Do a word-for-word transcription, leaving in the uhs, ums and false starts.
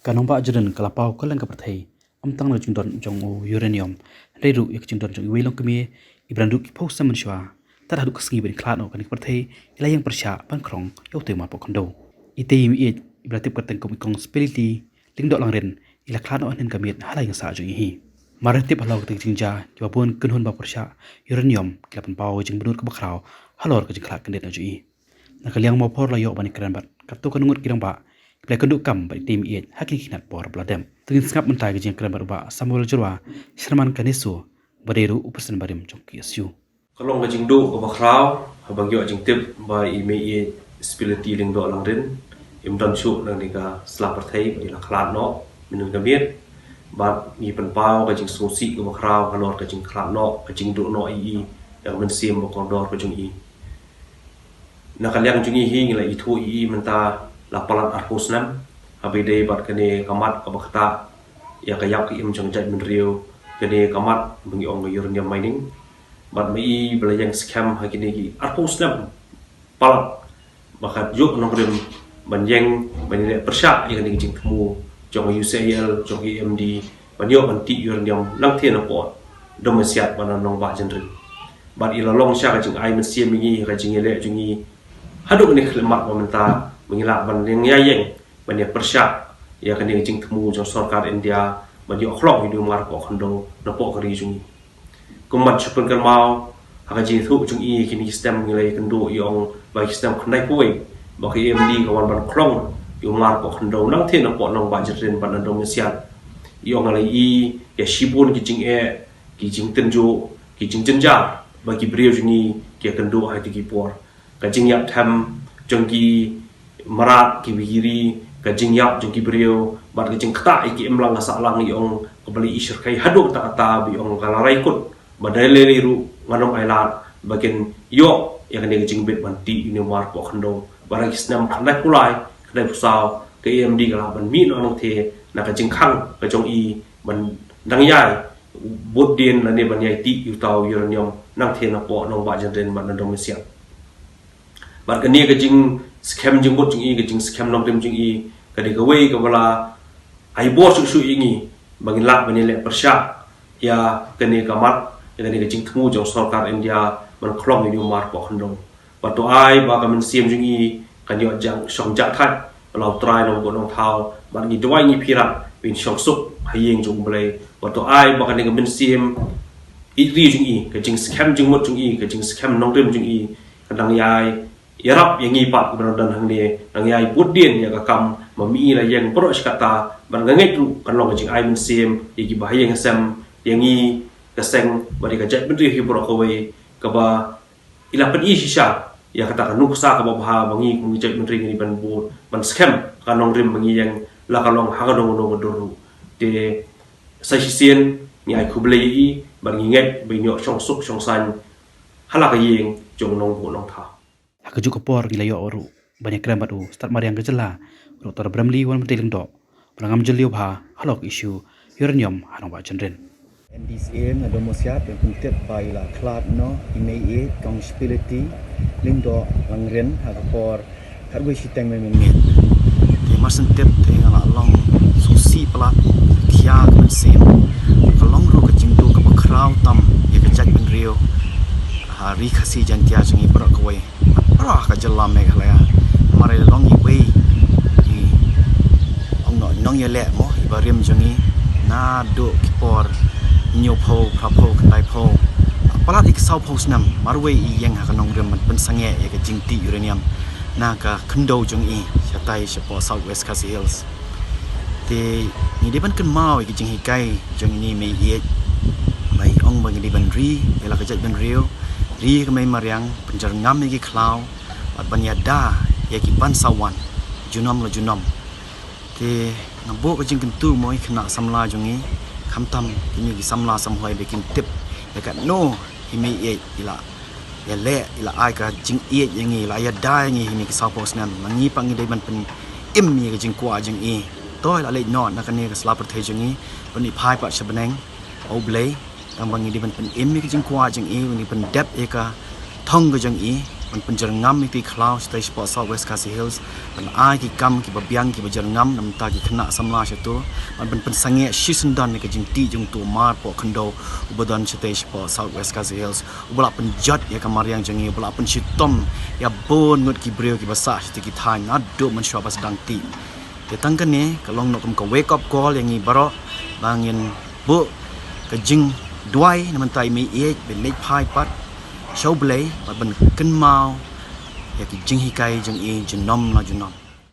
Ka nongbah Jyndrin ka la paw kylleng ka pyrthei, ym tang na ka jingdon jong u uranium, hynrei ruh ïa ka jingdon jong iwei i longkmie iba dang duh ki phew snem mynshuwa. Tad haduh ka sngi ban ïakhlad noh kane ka pyrthei, i la ïeng pyrshah ban khrong ïa utei u marpoh khyndew. Itei i mei-ïeit iba la tip kyrteng kum i Kong Spility Lyngdoh Langrin, i la khlad noh hynnin ka miet ha la ïing sah jong i hi. Mar tip halor katei ka jingjia, kiba bun kynhun ba pyrshah uranium ki la pynpaw ka jingbynnud kaba khraw halor ka jingkhlad kyndit noh jong i. Na ka liang Mawphor la ïoh ban ïakren bad katto katne ngut ki rangbah kiba la ïakynduh kam bad itei i mei-ïeit ha kine ki khynnah por ba la dep. To ngin sngap mynta ïa ka jingïakren bad u Bah Samuel Jyrwa, Chairman ka NESO, ba dei ruh u President barim jong ka KSU. Ka long ka jingduh kaba khraw haba ngi ïoh jingtip ba i mei-ïeit Spility Lyngdoh Langrin im don shuh na kane ka sla pyrthei, ba i la khlad noh mynhynnin ka miet. Bad ngi pynpaw ka jingsngewsih kaba khraw halor ka jingkhlad noh, ka jingduh noh ïa i da ka mynsiem ba kordor ka jong i. Na ka liang jong i hi ngi la ithuh ïa i mynta la palat arphew snem, haba i dei bad kane ka mat kaba ktah ïa ka ïap ka im jong ka jaitbynriew, kane ka mat ba ngi ong ka uranium mining. Bad ma i ba la ïeng skhem ha kine ki arphew snem palat, ba ka ïoh nongrim ban ïeng ban ïaleh pyrshah ïa kane ka jingthmu jong ka U C I L, jong ka A M D, ban ïoh ban tih uranium nangtei napoh Dong Mysiat bad na nongbah Jyndrin. Bad i la long sha ka jingai mynsiem ïa ngi, ka jingïaleh jong ngi haduh kane ka khyllipmat ba mynta ba ngi lah ban ïeng ïa ïeng ban ïa pyrshah ïa kane ka jingthmu jong sorkar India ban ïoh khlong ïa une u marpoh khyndew napoh ka ri jong ngi. Kumba shu pynkynmaw, ha ka jingithuh jong i kine ki snem ngi la ïakynduh, i ong ba ki snem khyndai phew wei ba ka A M D ka wan ban khlong ïa u marpoh khyndew nangtei napoh nongbah Jyndrin bad na Dong Mysiat. I ong la i ïa shibun ki jingeh, ki jingtynjuh, ki jingjynjar ba ki briew jong ngi ki ïakynduh ha kito ki por. Ka jingïap them jong ki mrad ki wiri, ka jingïap jong ki briew bad ka jingktah ïa ki imlang ka sahlang, i ong kaba la i shyrkhei haduh katta katta, ba i ong ka la rai kut ba dei lei lei ruh ngan ym ailad ba kin ïoh ïa kane ka jingbit ban tih ïa une u marpoh khyndew. Bad ha ki snem khyndai phew lai, khyndai phew saw, ka A M D ka lah ban mih noh nangtei na ka jingkhang ka jong i ban dang ïai bud dien lane ban ïai tih ïa uta u uranium nangtei napoh nongbah Jyndrin bad na Dong Mysiat. Bad kane ka jingskhem jingmut jong i, ka jingskhem nongrim jong i, ka dei kawei kaba la ai bor shuh shuh ïa ngi ba ngin lah ban ïaleh pyrshah ïa kane ka mat, ïa kane ka jingthmu jong sorkar India ban khlong ïa une u marpoh khyndew. Bad to ai ba ka mynsiem jong i kan ïoh jang shong jah thait ha la U Trai Nongbuh Nongthaw, bad ngi duwai ngi pyrkhat ban shong suk ha ïing jong U Blei. Bad to ai ba kane ka mynsiem ïeit ri jong i, ka jingskhem jingmut jong i, ka jingskhem nongrim jong i, ka dang ïai ïarap ïa ngi pat kiba dang don hangne, dang ïai bud dien ïa ka kam ba ma i la ïeng baroh shi katta. Bad nga ngeit ruh kan long ka jingai mynsiem ïa kiba ha ïing ha sem, ïa ngi ka seng bad ïa ka jaitbynriew hi baroh kawei, kaba i la pyni shisha ïa kata ka nuksa kaba bha ba ngi kum ki jaitbynriew ngi dei ban bud, ban skhem ka nongrim ba ngi ïeng, la ka long ha kano kano ka dur ruh. Te sa shisien ngi ai khublei ïa i bad ngi ngeit ba in ïoh shong suk shong saiñ ha la ka ïing jong u Nongbuh Nongthaw. Ha kajuh ka por ngi la ïoh ruh ban ïakren bad u Stad Mariang ka jylla, u Doktor Bramley Wahn Myntri Lyngdoh, ba la ngam jylliew bha halor ka issue uranium ha nongbah Jyndrin. N D C A na Dong Mysiat, ïa pyntip ba i la khlad noh i mei-ïeit Kong Spility Lyngdoh Langrin ha ka por khatwei shiteng mynmiet. Te mar shen tip te nga la long sngewsih palat, khia ka mynsiem. Ka long ruh ka jingduh kaba khraw tam ïa ka jaitbynriew ha Ri Khasi Jaiñtia jong ngi baroh kawei, baroh ka jylla Meghalaya. Namar i la long iwei i ong noh nongïaleh mo, iba rim jong ngi naduh ki por hynñiewphew, phraphew, khyndaiphew, palat ïa ki sawphew snem, marwei i ïeng ha ka nongrim ban pynsangeh ïa ka jingtih uranium na ka khyndew jong i shatai shapoh South West Khasi Hills. Te ngi dei ban kynmaw ïa ka jinghikai jong ine i mei-ïeit ba i ong ba ngi dei ban ri ïa la ka jaitbynriew, ri ïa ka mei mariang, pynjyrngam ïa ki khlaw bad ban ïada ïa ki ban sa wan junom la junom. Te nga buh ka jingkyntu mo ïa ki khynnah samla jong ngi, khamtam kine ki samla samhoi ba kin tip ïa katno i mei-ïeit i la ïaleh, i la ai ka jingïeit ïa ngi, i la ïada ïa ngi ha kine ki sawphew snem. Ma ngi pat ngi dei ban pynim ïa ka jingkwah jong i. To i la leit noh na kane ka sla pyrthei jong ngi, ban ïa phai pat sha bneng, O Blei. Tang ba ngi dei ban pynim ïa ka jingkwah jong i, ngi pyndep ïa ka thong ka jong i. ban pynjyrngam ïa ki khlaw shatei shapoh South West Khasi Hills, ban ai ki kam kiba biang kiba jyrngam na bynta ki khynnah samla shato, ban pyn pynsangeh shisyndon ïa ka jingtih jong uto u mar poh khyndew uba don shatei shapoh South West Khasi Hills, uba la pynjot ïa ka mariang jong ngi, uba la pynshitom ïa bun ngut ki briew kiba sah shatei ki thaiñ naduh mynshuwa ba sdang tih. Te tang kane ka long noh kum ka wake up call ïa ngi baroh ba ngin buh ka jingduwai na bynta i mei ïeit, ban leit phai pat sha U Blei bad ban kynmaw ïa ki jinghikai jong i junom la junom.